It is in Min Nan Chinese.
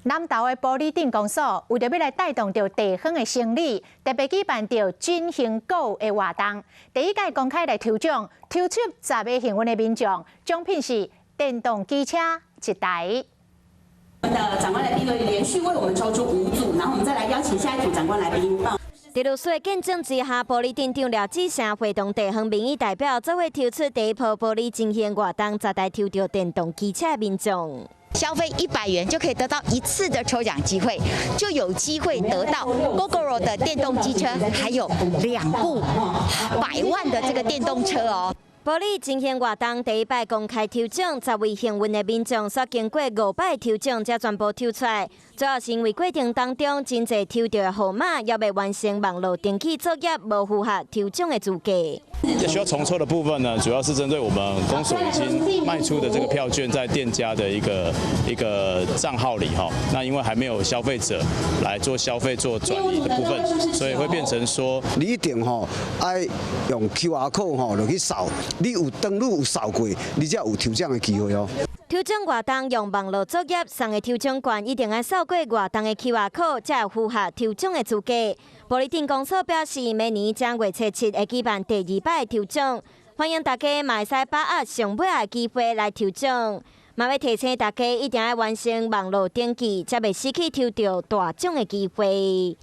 南投的埔里鎮公所為著欲來帶動著地方的生理，特別舉辦著振興股的活動。第一屆公開來抽獎，抽出10個幸運的民眾，獎品是電動機車一台。的長官來賓連續為我們抽出五組，然後我們再來邀請下一組長官來賓。佇律師的見證之下，埔里鎮長廖志成會同地方民意代表做伙抽出第一波埔里振興活動10台抽著電動機車的民眾。消費100元就可以得到一次的抽獎機會，就有機會得到 Gogoro 的電動機車，還有兩部百萬的這個電動車哦。埔里振興活動第一擺公開抽獎，10位幸運的民眾煞經過五擺抽獎，才全部抽出來。主要是因為過程當中，真濟抽著的號碼猶未完成網路登記作業，無符合抽獎的資格。需要重抽的部分呢，主要是針對我們公所已經賣出的這個票券在店家的一個賬號裡哈，那因為還沒有消費者來做消費做轉移的部分，所以會變成說，你一定吼愛用 QR code 吼落去掃，你有登錄有掃過，你才有抽獎的機會哦。抽獎活動用網路作業，送的抽獎券一定愛掃過活動的 QR code，才會符合抽獎的資格。埔里鎮公所表示，明年正月初七會舉辦第二擺抽獎，歡迎大家嘛會使把握上尾仔的機會來抽獎。嘛欲提醒大家一定愛完成網路登記，才袂失去抽著大獎的機會。